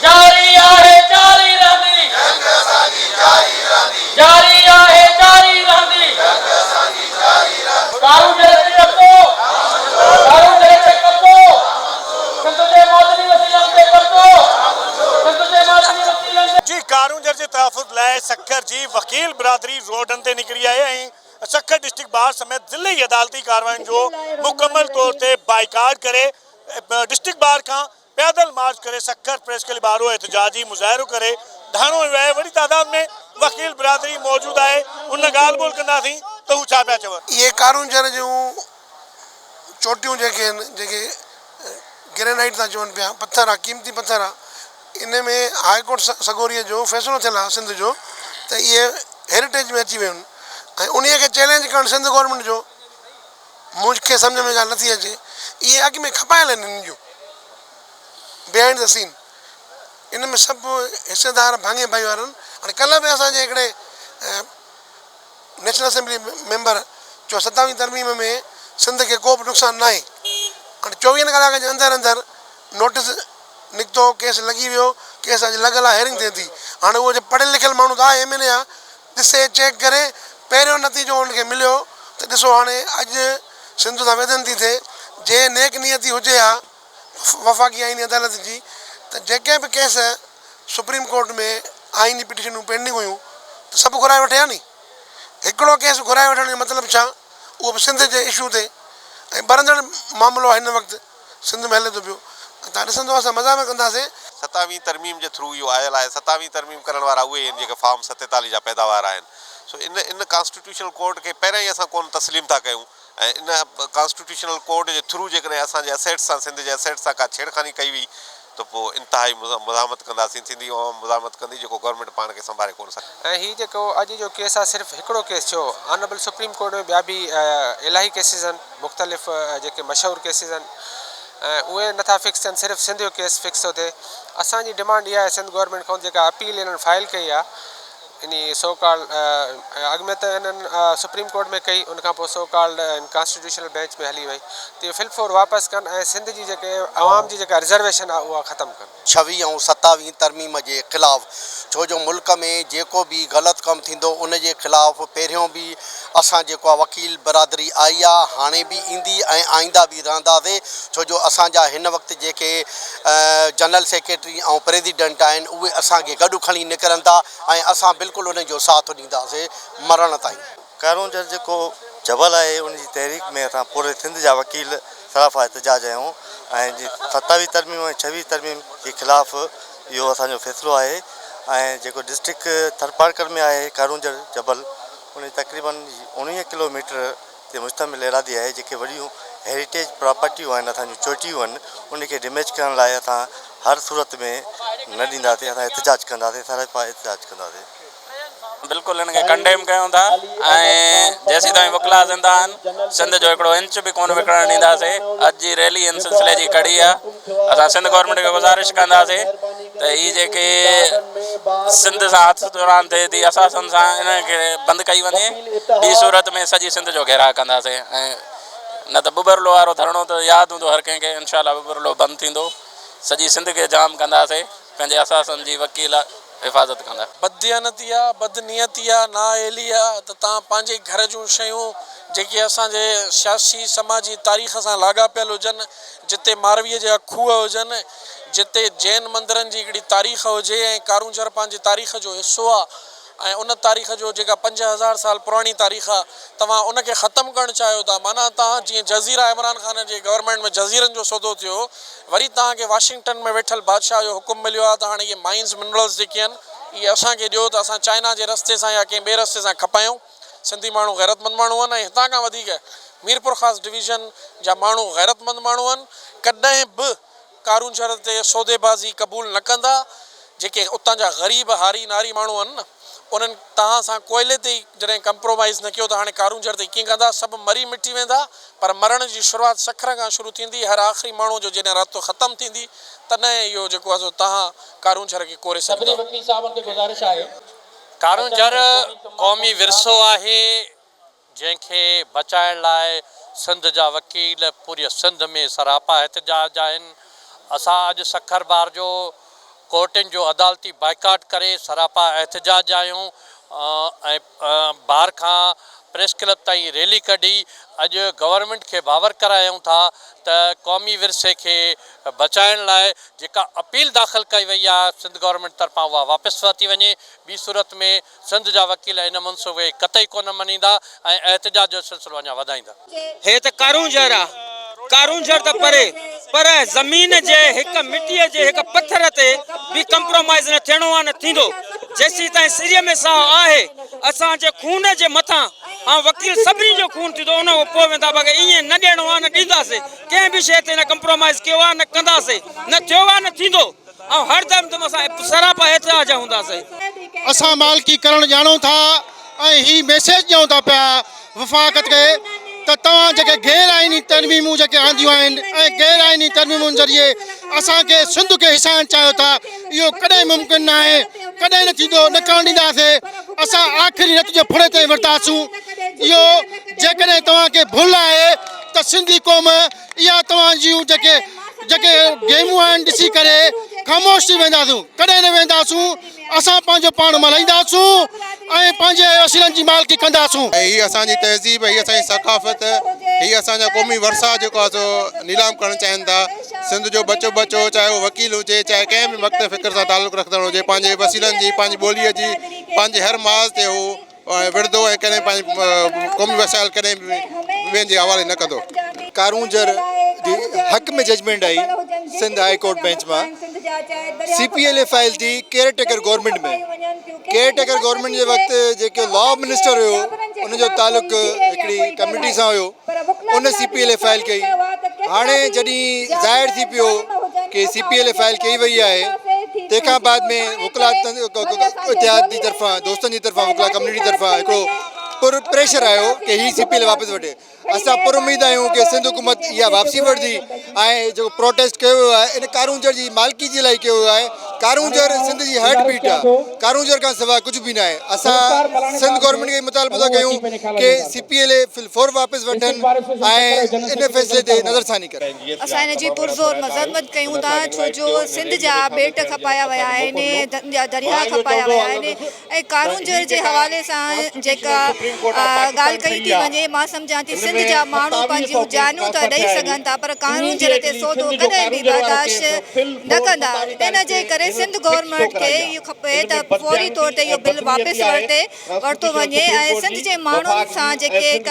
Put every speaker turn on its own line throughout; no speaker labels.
جاري آهي جاري رهندي جاري آهي جاري رهندي ڪارونجهر تي قبضو ڪارونجهر تي قبضو سنڌ جي معدني وسيلن تي قبضو سنڌ جي معدني وسيلن تي.
جي ڪارونجهر جي تحفظ لاء سکر جي وڪيل برادري روڊن تي نڪري آئي ۽ سکر ڊسٽرڪٽ بار سميت ضلعي عدالتي ڪارروائين جو مڪمل طور تي بائيڪاٽ ڪري ڊسٽرڪٽ بار کان پيادل مارچ ڪري سکر پريس ڪلب آڏو احتجاجي مظاهرو ڪري ڌرڻو هنيو آهي وڏي تعداد ۾ وڪيل برادري موجود آهي ان ڳالهه ٻولهه ڪنداسين ته هو ڇا پيا چون.
اهي ڪارونجهر جون چوٽيون جيڪي آهن جيڪي گرينائيٽ ٿا چون پيا پٿر آ قيمتي پٿر آ ان ۾ هاء ڪورٽ سڳوريء جو فيصلو ٿيل آ سنڌ جو ته اهي هيريٽيج ۾ اچي ويون آهن ۽ انهيء کي چئلينج ڪرڻ سنڌ گورنمينٽ جو مون کي سمجهه ۾ ڳالهه نٿي اچي اهي اڳ ۾ کپايل آهن انهن جون بيهائنڊ the سين ان ۾ سڀ حصيدار ڀاڱي ڀائيوار آهن هاڻي ڪلهه به اسان جي هڪڙي نيشنل اسيمبلي ميمبر چيو ستاويهين ترميم ۾ سنڌ کي ڪو به نقصان ناهي هاڻي چوويهن ڪلاڪن جي اندر اندر نوٽس نڪتو ڪيس لڳي ويو ڪيس اڄ لڳل آهي هيئرنگ ٿئي ٿي هاڻي اهو جي پڙهيل لکيل ماڻهو ته آهي ايم اين اي آهي ڏسي چيڪ ڪري پهريون نتيجو ان کي مليو ته ڏسو هاڻي اڄ سنڌ سان ويڌن ٿي ٿئي جي نيڪ نيتي هجي ها وفاقي آئيني عدالت جي ته جيڪي به ڪيس سپريم ڪورٽ ۾ آئيني پٽيشنون پينڊنگ هيون ته سڀ گهرائي وٺي ها ني هڪڙو ڪيس گهرائي وٺڻ جو مطلب ڇا اهو به سنڌ جي اشو تي ۽ ٻرندڙ معاملو آهي هن وقت سنڌ ۾ هلي ٿو پيو ۽ تان ڏسندو اسان مزاحمت ڪنداسين.
ستاويهين ترميم جي ٿرو اهو آيل آهي، ستاويهين ترميم ڪرڻ وارا اهي آهن جيڪي فارم ستيتاليهه جا پيداوار آهن. سو ان ان ڪانسٽيٽيوشنل ڪورٽ کي پهريان ئي اسان ڪونه تسليم ٿا ڪيون ۽ ان ڪانسٽيٽيوشنل ڪورٽ جي ٿرو جيڪڏهن اسان جي اسيٽس سان سنڌ جي اسيٽس سان ڪا ڇيڙخاني ڪئي وئي ته پوء انتهائي مزاحمت ڪنداسين، سنڌي عوام مزاحمت ڪندي جيڪو گورنمينٽ پاڻ کي سنڀاري ڪونه سگهي.
۽ هي جيڪو اڄ جو ڪيس آهي صرف هڪڙو ڪيس ڇو آنريبل سپريم ڪورٽ ۾ ٻيا به الاهي ڪيسز آهن مختلف جيڪي مشهور ڪيسز آهن ۽ اهي نٿا فڪس ٿين صرف سنڌ جو ڪيس فڪس ٿو ٿئي اسان جي ڊمانڊ اها آهي سنڌ گورنمينٽ کان جيڪا اپيل هنن فائل ڪئي آهي انهي سو ڪالڊ اڳ ۾ ته هنن سپريم ڪورٽ ۾ ڪئي ان کان پوء سو ڪالڊ ڪانسٽيٽيوشنل بينچ ۾ هلي وئي ته اهو في الفور واپس ڪن ۽ سنڌ جي جيڪي عوام جي جيڪا رزرويشن آهي اها ختم ڪن.
ڇويهه ۽ ستاويهين ترميم جي خلاف ڇو جو ملڪ ۾ جيڪو به غلط ڪم ٿيندو ان جي خلاف پهريون به اسان جيڪو آ وڪيل برادري آئي آ هاڻي به ايندي ۽ آئنده به رهنداسي ڇو جو اسان جا هن وقت جيڪي جنرل سيڪريٽري ۽ پريزيڊنٽ آهن اهي اسان کي گڏ کڻي نڪرن ٿا ۽ اسان بلڪل انهن جو ساٿ ڏينداسي مرڻ تائين.
ڪارونجهر جيڪو جبل آهي ان جي تحريڪ ۾ اسان پوري سنڌ جا وڪيل سراپا احتجاج آهيون ۽ ستاويهه ترميم ۽ ڇويهه ترميم جي خلاف اهو اسان جو فيصلو آهي ۽ جيڪو ڊسٽرڪٽ ٿرپارڪر ۾ آهي ڪارونجهر جبل ان جي تقريبن اوڻويهه ڪلو ميٽر تي مشتمل ايراضي آهي جيڪي وڏيون هيريٽيج پراپرٽيون آهن اسان جون چوٽيون آهن ان کي ڊيميج ڪرڻ لاء اسان هر صورت ۾ نه ڏينداسين اسان احتجاج ڪنداسين سراپا احتجاج ڪنداسين.
بلڪل ان کي ڪنڊيم ڪيون ٿا ۽ جيسيتائين وڪلا زنده آهن سنڌ جو هڪڙو انچ به ڪونه وڪڻڻ ڏينداسي اڄ جي ريلي ان سلسلي جي ڪڙي آ اسان سنڌ گورنمينٽ کي گذارش ڪنداسي ته هي جيڪي سنڌ سان هٿ دوران ٿئي ٿي اثاثن سان انهن کي بند ڪئي وڃي ٻي صورت ۾ سڄي سنڌ جو گهيراء ڪنداسي ۽ نه ته ٻٻرلو وارو ڌرڻو ته ياد هوندو هر ڪنهن کي انشاء الله ٻٻرلو بند ٿيندو سڄي سنڌ کي جام ڪنداسي پنهنجي اثاثن جي وڪيل حفاظت ڪندا.
بدديانتي آ، بدنيتي آ، نااهلي آ ته توهان پنهنجي گهر جون شيون جيڪي اسان جي سياسي سماجي تاريخ سان لاڳاپيل هجن، جتي مارويء جا کوهه هجن، جتي جين مندرن جي هڪڙي تاريخ هجي ۽ ڪارونجهر پنهنجي تاريخ جو حصو آ ۽ ان تاريخ جو جيڪا 5000 سال پراڻي تاريخ آ توهان ان کي ختم ڪرڻ چاهيو ٿا معنيٰ توهان جيئن جزيرا عمران خان جي گورنمينٽ ۾ جزيرن جو سودو ٿيو وري توهان کي واشنگٽن ۾ ويٺل بادشاهه جو حڪم مليو آهي ته هاڻي اهي مائنز منرلز جيڪي آهن اهي اسان کي ڏيو ته اسان چائنا جي رستي سان يا ڪنهن ٻئي رستي سان کپايون. سنڌي ماڻهو غيرتمند ماڻهو آهن ۽ هتان کان وڌيڪ ميرپورخاص ڊويزن جا ماڻهو غيرتمند ماڻهو آهن ڪڏهن به ڪارونجهر تي سوديبازي قبول نه ڪندا. جيڪي اتان جا غريب هاري ناري ماڻهو آهن نه انهن توهان سان ڪوئلي تي ئي جڏهن ڪمپرومائيز نه ڪيو ته هاڻي ڪارونجهر تي ڪيئن ڪندا سڀ مري مٽي ويندا پر مرڻ جي شروعات سکر کان شروع ٿيندي، هر آخري ماڻهوء جو جڏهن رت ختم ٿيندي، تڏهن اهو جيڪو آهي سو توهان ڪارونجهر کي ڪوري
سڀني
سگهندا.
وڪيل صاحبن کي گذارش آهي.
ڪارونجهر قومي ورثو آهي، جنهن کي بچائڻ لاء سنڌ جا وڪيل پوريء سنڌ ۾ سراپا احتجاج آهن اسان اڄ سکر بار جو ڪورٽن جو عدالتي بائيڪاٽ ڪري سراپا احتجاج آهيون ۽ بار کان پريس ڪلب تائين ريلي ڪڍي اڄ گورنمينٽ کي باور ڪرايون ٿا ته قومي ورثي کي بچائڻ لاء جيڪا اپيل داخل ڪئي وئي آهي سنڌ گورنمينٽ طرفان اها واپس ورتي وڃي ٻي صورت ۾ سنڌ جا وڪيل ان منصوبي کي قطعي ڪونه مڃيندا ۽ احتجاج جو سلسلو اڃا وڌائيندا.
هي ته ڪارونجهر آ، ڪارونجهر ته پري پر زمين جي هڪ مٽيء جي هڪ پٿر تي به ڪمپرومائيز نه ٿيڻو آ نه ٿيندو، جيسيتائين سري ۾ ساهه آهي اسان جي خون جي مٿان ۽ وڪيل سڀني جو خون ٿيندو ان کان پوء ويندا باقي ائين نه ڏيڻو آ نه ڏينداسين ڪنهن به شيء تي نه ڪمپرومائيز ڪيو آ نه ڪنداسين نه ٿيو آ نه ٿيندو ۽ هر دم دم اسان سراپا احتجاج هونداسين.
اسان مالڪي ڪرڻ ڄاڻون ٿا ۽ هي ميسيج ڏيون ٿا پيا وفاق کي ته توهان جيڪي غير آئيني ترميمون جيڪي آنديون آهن ۽ غير آئيني ترميمن ذريعي اسان کي سنڌ کي حصائڻ چاهيو ٿا اهو ڪڏهن ممڪن ناهي ڪڏهن نه ٿيندو نه ڪرڻ ڏينداسين اسان آخري رت جي ڦڙي تائين وڙهنداسون اهو جيڪڏهن توهان کي ڀل آهي ته سنڌي قوم اها توهان جون جيڪي جيڪي گيمون آهن ڏسي ڪري خاموش ٿي وينداسون ڪڏهن نه وينداسون اسان پنهنجو پاڻ ملهائينداسون ۽ پنهنجي وسيلن جي مالڪي ڪنداسون.
هي اسان جي تهذيب، هي اسان جي ثقافت، هي اسان جا قومي ورثا جيڪو آهي سو نيلام ڪرڻ چاهين ٿا. سنڌ جو ٻچو ٻچو چاهي اهو وڪيل هجي چاهي ڪنهن به مڪتب فڪر سان تعلق رکندڙ هجي پنهنجي وسيلن جي پنهنجي ٻوليء جي پنهنجي هر محاذ تي هو وڙهندو ۽ ڪڏهن پنهنجي قومي وسائل ڪڏهن به ٻين جي حوالي نه ڪندو.
ڪارونجهر جي حق ۾ ججمينٽ آئي سنڌ هاء ڪورٽ بينچ مان C P L A file ٿي care taker government ۾ care taker government جي وقت جيڪو لا منسٽر هيو ان جو تعلق هڪڙي ڪميونٽي سان هيو ان C P L A file ڪئي هاڻي جڏهن ظاهر ٿي پيو ڪي C P L A file ڪئي وئي آهي تنهن کان بعد ۾ وڪلا اتحاد جي طرفان دوستن جي طرفان وڪلا ڪميونٽي طرفان هڪڙو پر پريشر آيو ڪي هي سي پي ايل اي واپس وٺي اسان پر اميد آهيون ڪي سنڌ حڪومت اها واپسي وٺندي ۽ جيڪو پروٽيسٽ ڪيو ويو آهي ان ڪارونجهر جي مالڪي جي لاء ڪيو ويو آهي ڪارونجهر سنڌ جي هارٽ بيٽ آهي ڪارونجهر کان سواء ڪجهه به ناهي اسان سنڌ گورنمينٽ کي مطالبو ٿا ڪيون ڪي سي پي ايل اي في الفور واپس وٺن ۽ ان فيصلي تي نظر ثاني ڪن.
اسان ان جي پرزور مذمت ڪيون ٿا ڇو جو سنڌ جا ٻيٽ کپايا ويا آهن درياهه کپايا ويا آهن ۽ ڪارونجهر جي حوالي سان جيڪا ڳالهه ڪئي ٿي وڃي مان سمجهان ٿي سنڌ جا ماڻهو پنهنجون جانيون ته ڏئي سگهن ٿا پر ڪارونجهر تي سودو ڪڏهن به برداشت نه ڪندا ان جي ڪري سنڌ گورنمينٽ کي اهو کپي ته فوري طور تي اهو بل واپس ورتي ورتو وڃي ۽ سنڌ جي ماڻهن سان جيڪي هڪ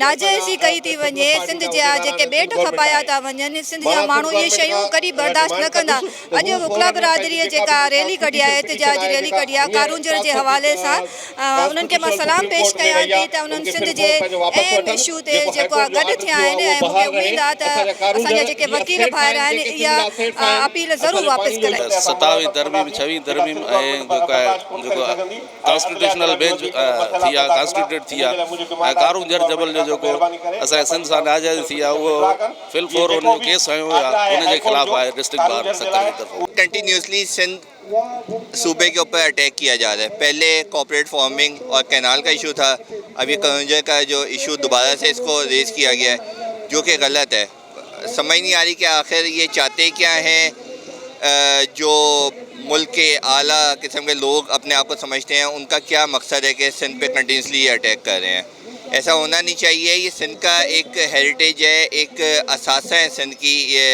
ناجائزي ڪئي ٿي وڃي سنڌ جا جيڪي ٻيٽ کپايا ٿا وڃن سنڌ جا ماڻهو اهي شيون ڪڏهن برداشت نه ڪندا اڄ وڪلا برادريء جيڪا ريلي ڪڍي آهي احتجاجي ريلي ڪڍي آهي ڪارونجهر جي حوالي سان انهن کي مان سلام پيش ڪيان ٿي ته انهن سنڌ جي اهم اشو تي جيڪو آهي گڏ ٿيا آهن ۽ مون کي اميد آهي ته اسان جا جيڪي وڪيل ڀائر آهن اها اپيل ضرور واپس ڪرائيندا.
ستاويهين ترميم ڇويهين ترميم ۽ جيڪو آهي جيڪو ڪانسٽيٽيوشنل بينچ ٿي آ ڪانسٽيٽيوٽ ٿي آ ۽ ڪارونجهر جبل جو جيڪو اسان جي سنڌ سان ناجائزي ٿي آ اهو في الفور ان جو ڪيس هنيو ويو آهي ان جي خلاف آهي ڊسٽرڪٽ بار سکر جي طرفان.
ڪنٽينيوسلي سنڌ صوبي ڪي اوپر اٽيڪ ڪيا جا رها هي پهلي ڪارپوريٽ فارمنگ اور ڪينال ڪا اشو ٿا اب يي ڪارونجهر ڪا جو اشو دوباره سي اس ڪو ريز ڪيا گيا هي جو ڪي غلط هي سمجھ نهي آ رهي ڪي آخر يي چاهتي ڪيا هين جو ملڪ ڪي اعليٰ قسم ڪي لوگ اپني آپ ڪو سمجھتي هين ان ڪا ڪيا مقصد هي ڪي سنڌ پي ڪنٽينيوسلي يي اٽيڪ ڪر رهي هين ايسا هونا نهي چاهيي يي سنڌ ڪا ايڪ هيريٽيج هي ايڪ اثاثه هي سنڌ ڪي يي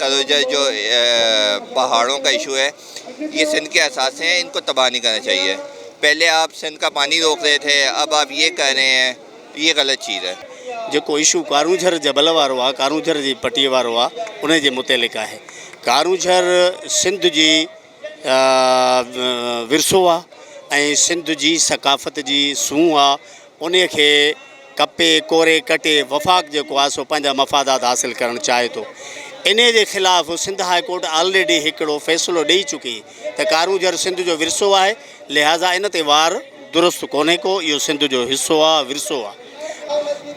ڪارونجهر جو پهاڙون ڪا اشو هي يي سنڌ ڪي اثاثي هين ان ڪو تباهه نهي ڪرنا چاهيي پهلي آپ سنڌ ڪا پاني روڪ رهي ٿي اب آپ يي ڪر رهي هين يي غلط چيز هي.
جيڪو اشو ڪارونجهر جبل وارو آ ڪارونجهر جي پٽي وارو آ ان جي متعلق آهي ڪارونجهر سنڌ جي ورثو آ ۽ سنڌ جي ثقافت جي سونهن آ انهي کي ڪپي ڪوري ڪٽي وفاق جيڪو آ سو پنهنجا مفادات حاصل ڪرڻ چاهي ٿو انهي جي خلاف سنڌ هاء ڪورٽ آلريڊي هڪڙو فيصلو ڏئي چڪي ته ڪارونجهر سنڌ جو ورثو آهي لهٰذا ان تي وار درست ڪونهي ڪو اهو سنڌ جو حصو آ ورثو آ.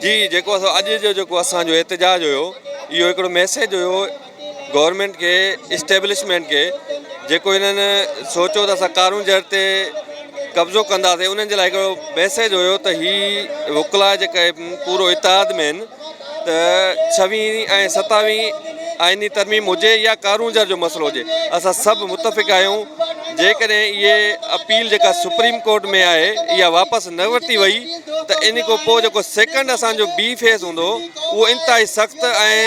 جي جيڪو اڄ جو جيڪو اسان جو احتجاج هيو اهو هڪڙو ميسيج هيو گورنمينٽ کي اسٽيبلشمينٽ کي جيڪو هنن سوچيو ته اسان ڪارونجهر تي قبضو ڪنداسين انهن جي لاء هڪڙو ميسيج هيو ته هي وڪلا جيڪا پورو اتحاد ۾ آهن ته ڇويهين ۽ ستاويهين آئيني ترميم هجي يا ڪارونجهر جو مسئلو هجي اسان سڀ متفق آهيون جيڪڏهن اهي اپيل جيڪا سپريم ڪورٽ ۾ آهي اها واپس نه ورتي وئي ته ان کان پوء جيڪو سيڪنڊ اسان جو بي فيز هوندو اهو انتهائي سخت ۽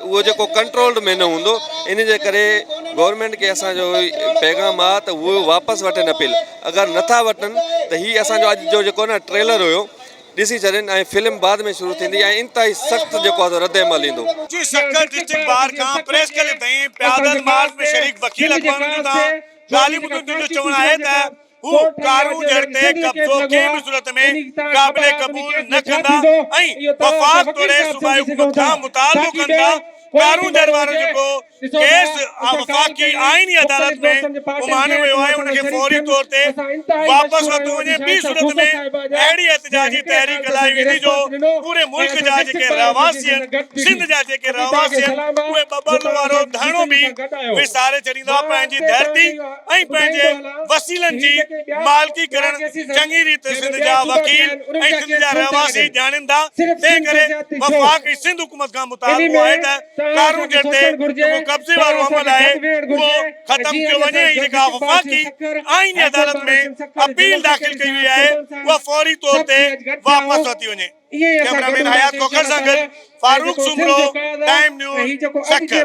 اهو جيڪو ڪنٽرولڊ ۾ نه هوندو ان جي ڪري گورنمينٽ کي اسان جو پيغام آهي ته اهو واپس وٺن اپيل اگر نٿا وٺن ته هي اسان جو اڄ جو جيڪو نه ٽريلر هيو ڏسي ڇڏين ۽ فلم بعد ۾ شروع ٿيندي ۽ انتهائي سخت جيڪو آهي سو رد عمل ايندو.
جي سکر ڊسٽرڪٽ بار کان پريس ڪلب تائين پيادل مارچ ۾ شريڪ وڪيل اڳواڻن جو تان ڳالهيون ٻڌيون جن جو چوڻ آهي ته هو ڪارونجهر تي قبضو ڪنهن به صورت ۾ قابل قبول نه ڪندا ۽ وفاق توڙي صوبائي حڪومت کان مطالبو ڪن ٿا ڪارونجهر وارو جيڪو ڪيس وفاقي آئيني عدالت ۾ اماڻيو ويو آهي ان کي فوري طور تي واپس ورتو وڃي ٻي صورت ۾ اهڙي احتجاجي تحريڪ هلائي ويندي جو پوري ملڪ جا جيڪي رهواسي آهن سنڌ جا جيڪي رهواسي آهن اهي ٻٻرلو وارو ڌرڻو به وساري ڇڏيندا پنهنجي ڌرتي ۽ پنهنجي وسيلن جي مالڪي ڪرڻ چڱي ريت سنڌ جا وڪيل ۽ سنڌ جا رهواسي ڄاڻين ٿا تنهن ڪري وفاق ۽ سنڌ حڪومت کان مطالبو آهي ته ڪارونجهر تي جيڪو قبضي وارو عمل آهي اهو ختم ڪيو وڃي ۽ جيڪا وفاقي آئيني عدالت ۾ اپيل داخل ڪئي وئي آهي اها فوري طور تي واپس ورتي وڃي. ڪئميرا مين حيات کوکر سان گڏ فاروق سومرو، ٽائيم نيوز، سکر.